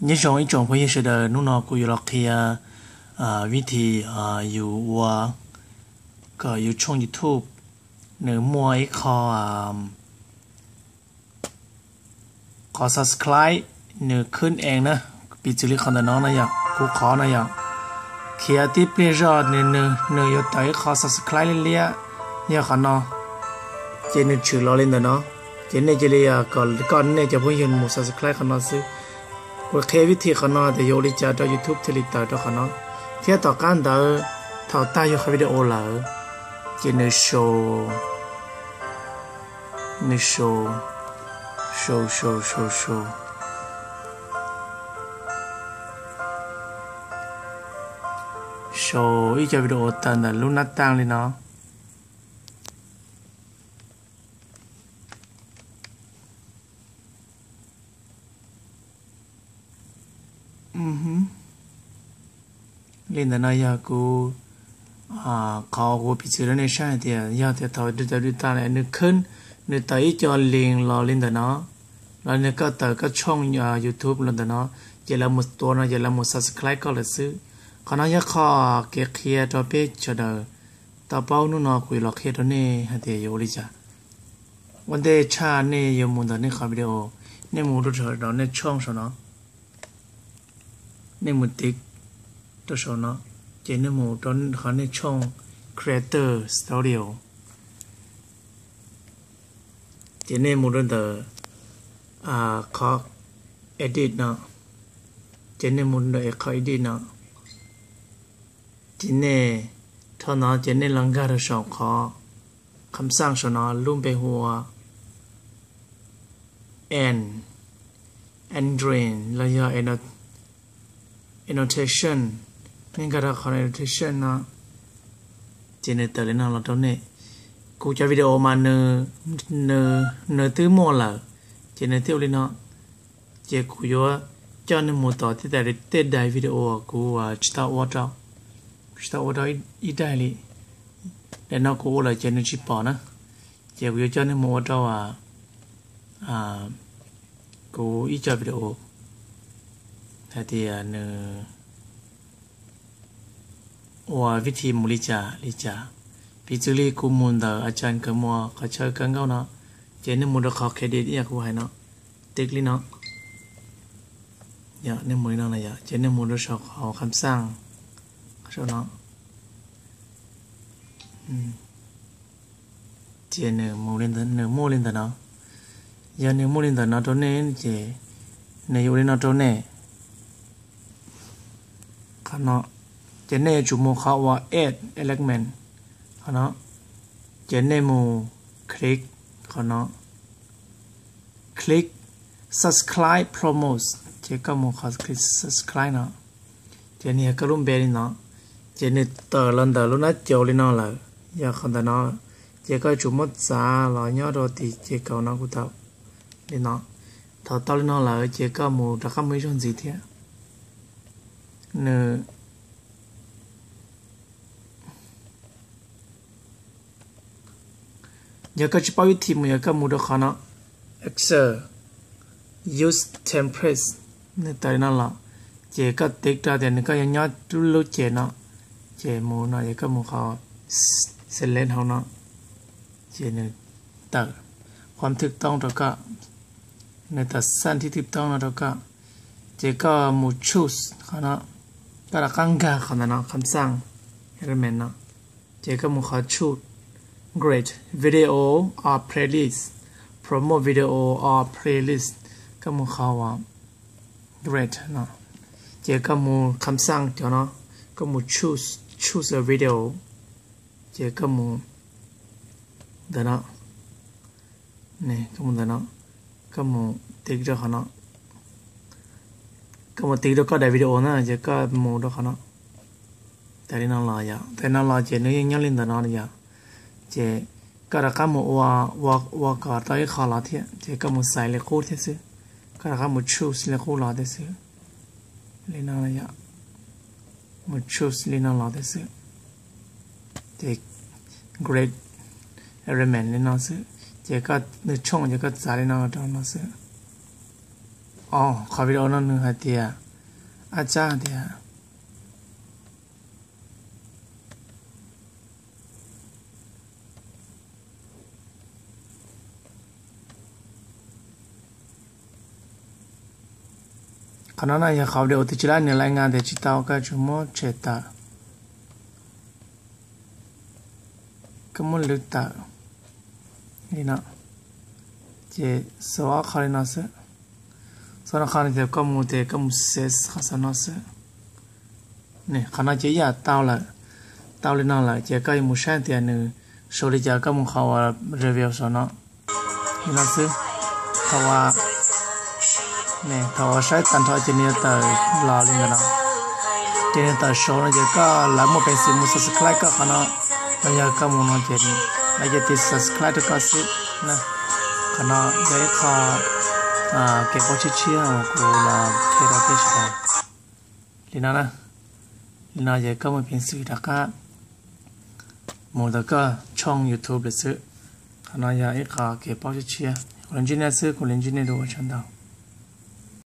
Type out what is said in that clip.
Nyob zoo ib tsoom phooj ywg sawv daws, hnub no kuv yuav los qhia vib thi yus ua kom yus tshooj YouTube nws muaj ib qho, qhov subscribe nws khwb ees na. Piv txwv li qhov ntawm no no yog kuv qhov no yog khiav tib pliag zoj nws, nws yuav tawm ib qho subscribe liab liab, yog qhov no. Ces nws tshwm los li ntawm no, ces nej cia li kom koj nej cov phooj ywg mus subscribe qhov no xwb. Kuv qhia vib thi qhov no tias yuav ua li cas rau YouTube thiaj li tawm rau qhov no. Thiab tom qab ntawd thaum tag yus qhov video lawm, ces nws show, nws show, show show show show show ib co video tawm ntawm lub nab taaj li no. Li ntawm no yog kuv, qhov kuv piv txwv rau nej saib hais tias yog tias thaum dw tawm dw tas lawm nws khwb, nws tawm ib co link los li ntawm no, los nws koj tawm koj tshooj YouTube los ntawm no, ces lawv mus tua no ces lawv mus subscribe koj lawm xwb. Qhov no yog qhov kev qhia rau peb sawv daws tau paub. Hnub no kuv yuav los qhia rau nej hais tias yuav ua li cas. Ua ntej tshaj nej yuav mus ntawm nej qhov video, nej mus rau saum nej tshooj saum no, nej mus tiv rau saum no, ces nej mus rau qhov nej tshooj Creator Studio, ces nej mus rau ntawm qhov edit no, ces nej mus rau ntawm qhov edit no, ces nej, thaum no ces nej los nkag rau saum qhov kham xaj saum no lub npe hu ua an, annotation los yog annotation. Nej nkag rau qhov annotation no, ces nws tawm li no los rau nej. Kuv cov video mas nws twb muaj lawm, ces nws thiaj ua li no. Ces kuv yuav coj nej mus tom tej daim video kuv tsis tau ua rau, tsis tau ua rau ib daim li. Daim no kuv ua lawm ces nws tsis pom na. Ces kuv yuav coj nej mus ua rau kuv ib co video hais tias nws ua vib thi mus li cas li cas. Piv txwv li kuv mus ntawm a cas kawg mus qhov chaw kawg nkaus no, ces nej mus rau qhov khedit ib yam kuv hais no, tiv li no, nej mus li no, ces nej mus rau saum qhov kham xaj saum no, ces nws muaj li ntawm no. Yog nws muaj li ntawm no rau nej ces nws yuav ua li no rau nej. Qhov no, ces nej yuav tsum mus qhov ua add element qhov no, ces nej mus click qhov no, click subscribe promotes, ces koj mus qhov click subscribe no, ces nws yog koj lub npe li no, ces nws tawm los ntawm lub nab caus li no lawm, yog qhov ntawm no, ces koj yuav tsum muab txav los nyob rau tim ces kaum no kuv tau li no. Thaum tau li no lawm ces koj mus rov qab mus ib zaug ntxiv thiab. Nws, yog koj tsis paub vib thi mus, yog koj mus rau qhov no, Excel, use templates, nws tawm li no los, ces koj tiv rau tias nws koj yuav nyob lub ces no, ces mus no, yog koj mus qhov select hauv no, ces nws tawm qhov thwj toob rau koj, nws tawm xaj thib thwj toob no rau koj, ces koj mus choose qhov no, koj rov qab nkag qhov ntawm no, kham xaj element no, ces koj mus qhov choose, create video or playlist, promote video or playlist, koj mus qhov uas create no, ces koj mus kham xaj cov no, koj mus choose, choose a video, ces koj mus ntawm no, koj mus ntawm no, koj mus tiv rau qhov no, koj mus tiv rau koj daim video na, ces koj mus rau qhov no. Tas li no los yog, tas li no los ces nws yeej nyob li ntawm no yog, ces koj rov qab mus ua, ua kom tau ib qho los thiab, ces koj mus xaiv li qub thiab xwb, koj rov qab mus choose li qub los thiab xwb. Li no yog, mus choose li no los thiab xwb, ces create element li no xwb, ces koj nws tshooj ces koj txav li no rau no xwb. Qhov video no nws hais tias, ab tsab hais tias, qhov no na yog qhov video twg tsis lab nws lab nga tias tsis tau, koj tsum muab tshem tawm, koj muab lwv tawm li no, ces xaus ob qho li no xwb. Xaus no qhov no ces koj mus ces koj mus save qhov xaus no xwb. Qhov no ces ib yam tau lawm, tau li no lawm ces koj yuav mus saib tias nws sau li cas, koj mus qhov uas review saum no li no xwb. Thaum uas, thaum uas saib tag nrho ces nws yuav tawm los li ntawm no, ces nws tawm saud no ces koj lawv muaj peev xwm mus subscribe koj qhov no, no yog koj mus no ces lawv yuav tiv subscribe rau koj xwb na. Qhov no yog ib qho kev paub tshiab tshiab uas kuv los qhia rau peb sawv daws li no na. Li no ces koj muaj peev xwm rov qab mus rau koj tshooj YouTube lawm xwb. Qhov no yog ib qho kev paub tshiab tshiab, kuv li ntsib nej xwb, kuv li ntsib nej dua, ua tsaug ntau.